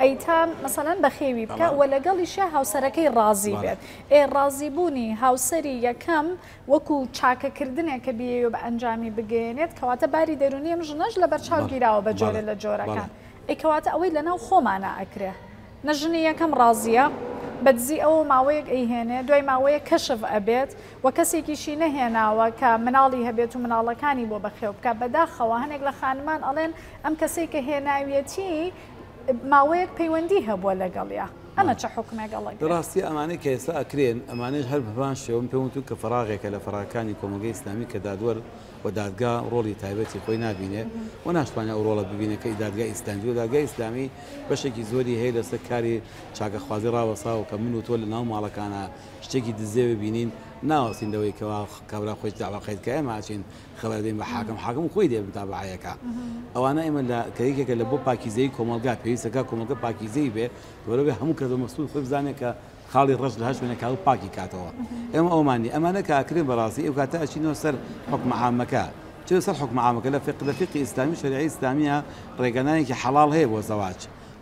ئەیتام مەسەلەن بەخێوی بکە وە لەگەڵیشیا هاوسەرەکەی ڕازی بێت ئێ ڕازی بوونی هاوسەری یەکەم وەکو چاکەکردنێک کە بیەوێ بە ئەنجامی بگەیەنێت کەواتە باری دەروونی ئەم ژنەش لەبەرچاو گیراوە بە جۆرێ لە جۆرەکان ئەی کەواتە ئەوەی لەناو خۆمانا ئەکرێ نە ژنی یەکەم ڕازیە بە دزی ئەوە ماوەیەک ئەیهێنێ دوای ماوەیەک کەشف ئەبێت و کەسێکیشی نەهێناوە کە مناڵی هەبێت و مناڵەکانی بۆ بەخێو بکات بەداخەوە هەنێک لە خانمان ئەڵێن ئەم کەسەی کە هێناویەتی ماوەیەک پەیوەندی هەبووە لەگەڵیا ئەمە چ حوکمێک ئەڵەگرێ؟ لەڕاستی ئەمانەی کە ئێستا ئەکرێن ئەمانەش هەر بەهەمان شێوە من پێم وتوون کە فەراغێکە لە فەراغەکانی کۆمەڵگەی ئیسلامی کە دادوەر و دادگا ڕۆڵی تایبەتی خۆی نابینێ و ناشتوانێ ئەو ڕۆڵە ببینێ کە دادگای ئیسلامی چونکە دادگای ئیسلامی بەشێکی زۆری هەیە لەسەر کاری چاکەخوازی ڕاوەستاوە کە من و تۆ لە ناو ماڵەکانا شتێکی دزێوێ بینین ناوەستین لەوەی کەوا کابرا خۆی دەعوا قەید کا ئێمە ئەچین خەبەر دەین بە حاکم حاکم خۆی دێ متابعەیەکە ئەوانە ئێمە لە کە یەکێکە لە بۆ پاکیزەیی کۆمەڵگا پێویستەکە کۆمەڵگە پاکیزەی بێ وەرەوێ هەموو کەس بە مەسئول خۆی بزانێت کە خاڵی ڕەش لە هەر شوێنێک هەبوو پاکی کاتەوە ئێمە ئەومان نیە ئەمانە کە ئەکرێن بەڕاستی ئەو کاتە ئەچینەوە سەر حوکمە عامەکە چێ سەر حوکمە عامەکە لە فقه لە فقهی ئیسلامی و شەریعەی ئیسلامیە ڕێگەنانێکی حەڵاڵ هەیە بۆ زەواج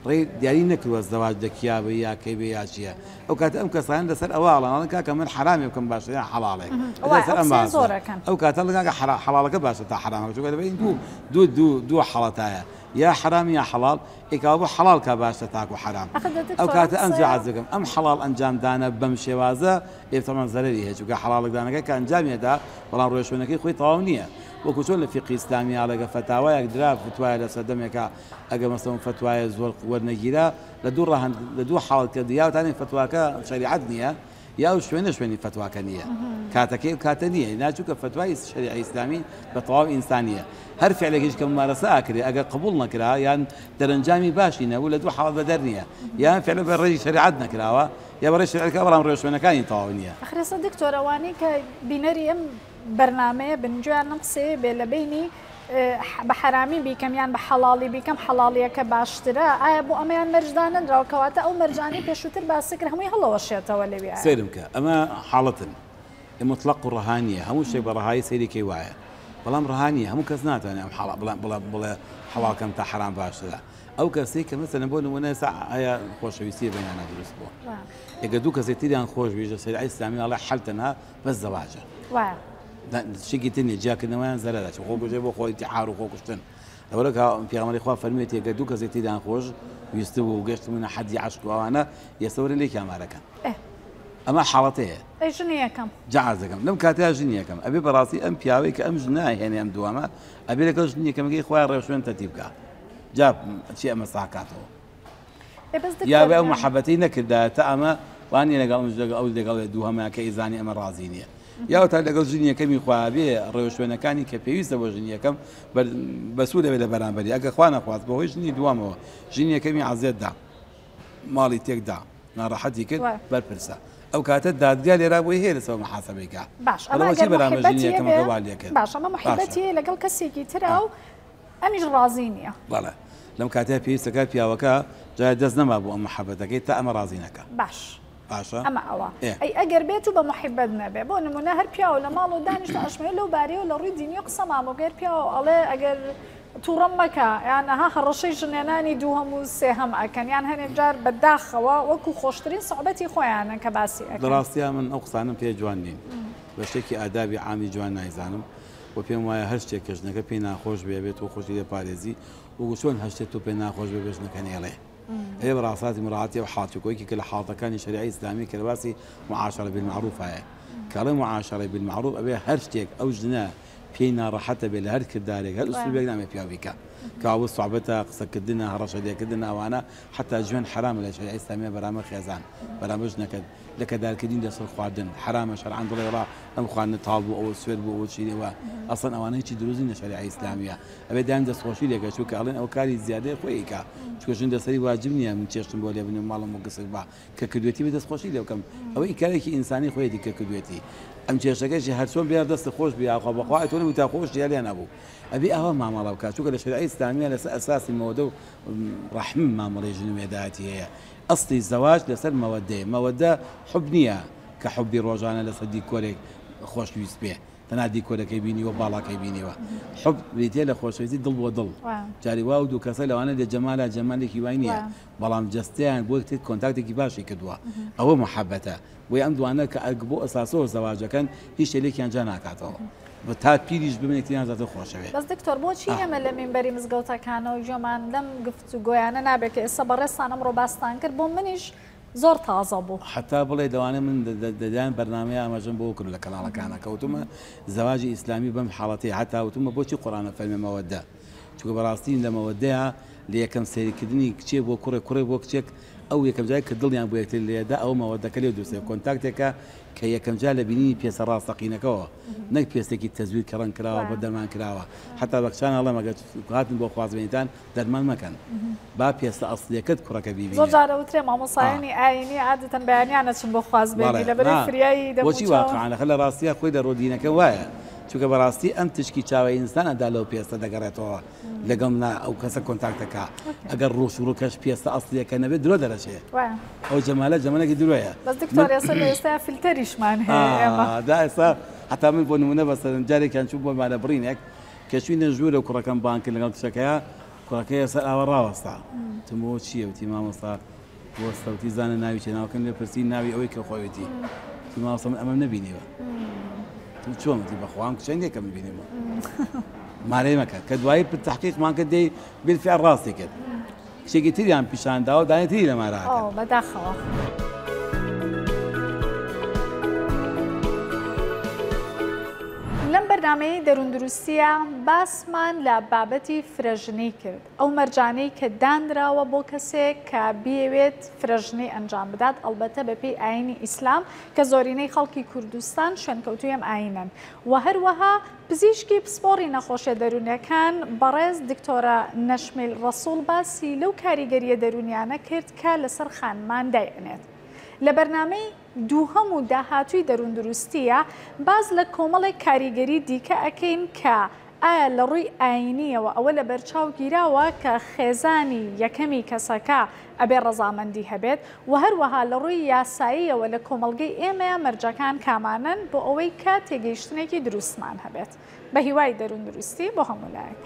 ڕێی دیاری نەکردوە زەواج لە کیا بێ یا کەی بێ یا چیە ئەو کاتە ئەم کەسانە لەسەر ئەوە ئەڵێن ئەڵێن کاکە من حەرامێ بکەم باشە یان حەڵاڵێک لەسەر ئەم باسە ئەو کاتە ئەڵێن کاکە حەڵاڵەکە باشە تا حەرامەکە چونکە لەبەین دوو دوو دوو دوو حاڵەتایە یا حەرام یا حەڵاڵ ئێ کەوابوو حەڵاڵ کا باشترە تاکو حەرام ئەو کاتە ئەم جا عەرز دەکەم ئەم حەڵاڵ ئەنجام دانە بەم شێوازە ئێ تەبعەن زەرەری هەیە چونکە حەڵاڵکدانەکە کە ئەنجامی ئەدا بەڵام ڕێوشوێنەکەی خۆی تەواو نییە وەکو چۆن لە فیقهی ئیسلامی ئەڵێ فەتاوایەک درا فتوایە لە سەردەمێکا ئەگەر مەسەڵەن فتوایە زۆر وەرنەگیرا لە دوو ڕەهەند لە دوو حاڵەت کە یاوتانێ فتواکە شەریعەت نییە یا ئەو شوێنە شوێنی فەتواکە نییە کاتەکەی ئەو کاتە نییە نا چونکە فەتوای شەریعەی ئیسلامی بە تەواو ئینسانییە هەر فعلێکیش کە ممارەسە ئەکرێ ئەگەر قبوڵ نەکرا یان دەرەنجامی باشی نەبوو لە دوو حاڵەت بەدەر نییە یان فعلە بە ڕێی شەریعەت نەکراوە یا بە ڕێی شەریعەت کراوە بەڵام ڕێوشوێنەکانی تەواو نییە. ئەخر ئێستا دکتۆر ئەوانەی کە بینەری ئەم بەرنامەیە بن گوێیان لەم قسەیە بێ لە بەینی بە حەرامی بیکەم یان بە حەڵاڵی بیکەم حەڵاڵیەکە باشترە ئایا بۆ ئەمەیان مەرج دانەنراوە کەواتە ئەو مەرجانەی پێشووتر باست کرد هەمووی هەڵەوەشێتەوە لەویایە. سەیرم کە ئەمە حاڵەتن موتڵەق و ڕەها نییە هەموو شتێک بە ڕەهایی سەیری کەی وایە. بەڵام ڕەها نییە هەموو کەس ناتوانێت ئەم حەڵا بڵێ بڵێ بڵێ حەڵاڵ کەم تا حەرام باشترە ئەو کەسەی کە مەسەلەن بۆ نموونە ئێستا ئایا خۆشەویستی بەینانە دروست بووە ئەگەر دوو کەسێک تریان خۆش بیژە شەریعەی ئیسلامی ئەڵێ حەل تەنها بەس زەواجە شتێکی تر نییە جیاکردنەوەیان زەرەرە چ خۆکوژێ بۆ خۆی ئینتیحار و خۆکوشتن لەوەرە کە پێغەمبەری خوا فەرموویەتی ئەگەر دوو کەسێک تریان خۆش ویستبوو و گەشتبوونە حەدی عەشق و ئەوانە ئێستا وەرن لێکیان مارەکەن ئەمە حاڵەتەیە. ئەی ژنی یەکەم؟ جا عەرز دەکەم لەم کاتەیا ژنی یەکەم ئەبێ بەڕاستی ئەم پیاوەی کە ئەم ژنە ئەهێنێ ئەم دووەمە ئەبێ لەگەڵ ژنی یەکەمەکەی خۆیان ڕێوشوێن تەرتیب بکا جا چی ئەمە ساکاتەوە ئێ بەس یا دکتۆر بێ ئەو گیان محەبەتەی نەکردایە تا ئەمە وانیە لەگەڵ ئەم لەگەڵ ئەو لەگەڵ دووهەمە کە ئەیزانی ئەمە ڕازی نییە یا تا لەگەڵ ژنی یەکەمی خۆیا بێ ڕێوشوێنەکانی کە پێویستە بۆ ژنی یەکەم بەسوودە بێ لە بەرامبەری ئەگەر خوا نەخواست بەهۆی ژنی دووەمەوە ژنی یەکەمی عەزێت دا ماڵی تێک دا ناڕەحەتی کرد بەرپرسە ئەو کاتە دادگا لێرا بۆی هەیە لەسەر محاسبەی کا باش ئەمە بەڵام چی ئەگەر بەرامبەر ژنی محیبەتی یەکەمەکە هەبێ وا لێ کرد باش ئەمە باشە محیبەتی هەیە لەگەڵ کەسێکی ترا و ئەمیش ڕازی نییە. بەڵێ لەم کاتەیا پێویستەکە پیاوەکە جارێ دەست نەما بۆ ئەم محەبەتەکەی تا ئەمە ڕازی نەکا. باش باشە ئەمە ئەوە ئێ. ئەی ئەگەر بێت و بە محیبەت نەبێ بۆ نمونە هەر پیاو لە ماڵەوە دانیشتوە ئەشمەوێ لەو بارەیەوە لە ڕووی دینیەوە قسەمان بۆ بکە هەر پیاو ئەڵێ ئەگەر توڕەم مەکە یان ئەها هەڕەشەی ژنهێنانی دووهەم و سێهەم ئەکەن یان هەنێک جار بە داخەوە وەکو خۆشترین سوعبەتی خۆیانن کە باسی لە ئەکەن. ڕاستیا من ئەو قسانەم پێ جوان نین بە شتێکی ئادابی عامی جوان نایزانم و پێم وایە هەر شتێک کە ژنەکە پێی ناخۆش بێ ئەبێ تۆ خۆشی لێ پارێزی وەکو چۆن هەر شتێک تۆ پێ ناخۆش بێ بە ژنەکە نەیڵێ ئەبێ بە ڕاساتی مراعاتی ئەو حاڵ چونکە یەکێکە لە حاڵەتەکانی شەریعەی ئیسلامی کە لە باسی معاشرە بالمعروف هەیە کە ئەڵێ معاشرە بالمعروف ئەبێ هەر شتێک ئەو ژنە پێی ناڕەحەتە بێ لە هەر کردارێک هەر ئوسلوبێک نابێ پیاو بیکا کە ئەوە سوعبەتە قسەکردنە هەڕەشە لێکردن ئەوانە حەتا جوێن حەرامە لە شەریعەی ئیسلامیە بەرامبەر خێزان بەرامبەر ژنەکەت لەکەدارکردنی لەسەر خواردن حەرامە شەرعەن دڵێ وەڵا ئەم خواردنە تاڵ بوو ئەوە سوێر بوو ئەوە چی وە ئەسڵەن ئەوانە هیچی دروست نین لە شەریعەی ئیسلامیە ئەبێ دایم دەستخۆشی لێکە چونکە ئەڵێن ئەوە کاری زیادەیە خۆی ئەیکا چونکە ژن لەسەری واجب نییە من چێشتم بۆ لێ بنێم ماڵم بۆ گسک با کە کردوێتی بێ دەستخۆشی لێ بکەم ئەوە ئیکارێکی ئینسانی خۆیەتی کە کردوێتی ئەم چێشتەکەشی هەرچۆن بێ دەست خۆش بێ یاخوا بەخوا ئەتۆ نەبوو تا خۆش یا لێ نەبوو ئەبێ ئاوا مامەڵە بکات چونکە لە شەریعەی ئیسلامیە لەسەر ئەساسی مەوەدە و ڕەحم مامەڵەی ژن و مێردایەتی هەیە ئەسڵی زەواج لەسەر مەوەدەیە مەوەدە حوب نییە کە حوبی ڕۆژانە لەسەر دیکۆرێک خۆشویست بێ تەنها دیکۆرەکەی بینیوە باڵاکەی بینیوە حوب بریتیە لە خۆشەویستی دڵ بۆ دڵ جاری وا و دوو کەسە لەوانە لە جەمالا جەمالێکی وای نییە بەڵام جەستەیان بۆ یەکتر کۆنتاکتێکی باشی کردووە ئەوە محەبەتە بۆیە ئەم دوانە کە ئەرک بۆ ئەساسەوە زەواجەکەن هیچ شتێ لێکیان جا ناکاتەوە تا پیریش ببن یەکتریان زیاتر خۆشەوێ. بەس دکتۆر بۆچی ئێمە لە مینبەری مزگەوتەکانەوە گوێمان لەم گفتوگۆیانە نابێت کە ئێستا بەڕێزتان ئەمڕۆ باستان کرد بۆ منیش زۆر تازە بوو. حەتا بڵێ لەوانەیە من دەیان بەرنامەی ئاماژەم بۆ کردوە لە کەناڵەکانا کە وتومە زەواجی ئیسلامی بەم حاڵەتەیە حەتا وتومە بۆچی قورئان ئەفەرمێ مەوەدە چونکە بەڕاستی لە مەوەدەیا لە یەکەم سەیرکردنی کچێ بۆ کوڕێک کوڕێک بۆ کچێک ئەو یەکەم جار کە دڵیان بۆ یەکتر لێدا ئەوە مەوەدەکە لێ دروست دەبێت کۆنتاکتێکە کە یەکەم جار لە بینینی پێستە ڕاستەقینەکەوە نەک پێستێکی تەزویر کە ڕەنگ کراوە بە دەرمان کراوە حەتا بە کچان ئەڵێم ئەگەر هاتن بۆ خوازبێنیتان دەرمان مەکەن با پێستە ئەسڵیەکەت کوڕەکە زۆر بیبینێ. جار ئەوترێ مامۆستایانی ئاینی عادەتەن بەیانیان ئەچن بۆ خوازبێنی بەڵێ لەبەرەی نا فریایی بۆچی دەموچاو. واقعەن ئەخر لە ڕاستیا خۆی لە ڕۆدینەکە وایە چونکە بەڕاستی ئەم تشکی چاوە ئینسان ئەدا لەو پێستە دەگەڕێتەوە لەگەڵ نا ئەو کەسە کۆنتاکتەکە ئەگەر ڕوش و ڕوکەش پێستە ئەسڵیەکە نەبێت درۆ دەرەچێ ئەو جەمالە جەمالێکی درۆیە. بەس دکتۆر ئێستا لە ئێستا فلتەریشمان هەیە ئێمە. دا ئێستا هەتا من بۆ نمونە بەسەرم جارێکیان چوو بۆ مالە بڕینێک کە چوینە ژوورە کوڕەکەم بانگ کرد لەگەڵ کچەکەیا کوڕەکە یەسەر ئاوا ڕاوەستا وتم بۆ چییە وتی مامۆستا وەستا وتی زانە ناوی چیە ناوەکەم لێ پرسی ناوی ئەوەی کە خۆیەتی وتی مامۆستا من ئەمەم نەبینیوە وتم چۆن وتی بەخوا ئەم کچە نییە کە من بینیمە مارەی مەکە کە دوایی تحقیقمان کرد دەی بالفعل ڕاستی کرد کچێکی تریان پیشان داوە دانێ تری لە مارا ئەو بەداخەوە. لەم بەرنامەیەی دەرووندروستییە باسمان لە بابەتی فرەژنی کرد، ئەو مەرجانەی کە دانراوە بۆ کەسێک کە بیەوێت فرەژنی ئەنجام بدات، ئەڵبەتە بەپێی ئایینی ئیسلام کە زۆرینەی خەڵکی کوردستان شوێنکەوتووی ئەم ئایینەن و هەروەها پزیشکی پسپۆڕی نەخۆشیە دەروونیەکان بەڕێز دکتۆرە نەشمیل ڕەسوڵ باسی لەو کاریگەریە دەروونیانە کرد کە لەسەر خانمان دایئەنێت لە بەرنامەی دووهەم و داهاتووی دەرووندروستیە باس لە کۆمەڵێک کاریگەری دیکە ئەکەین کە. ئایا لە ڕووی ئایینییەوە ئەوە لەبەرچاو گیراوە کە خێزانی یەکەمی کەسەکە ئەبێ ڕەزامەندی هەبێت و هەروەها لە ڕووی یاساییەوە لە کۆمەڵگەی ئێمەیا مەرجەکان کامانەن بۆ ئەوەی کە تێگەیشتنێکی دروستمان هەبێت؟ بە هیوای دەروون دروستی بۆ هەموو لایەک.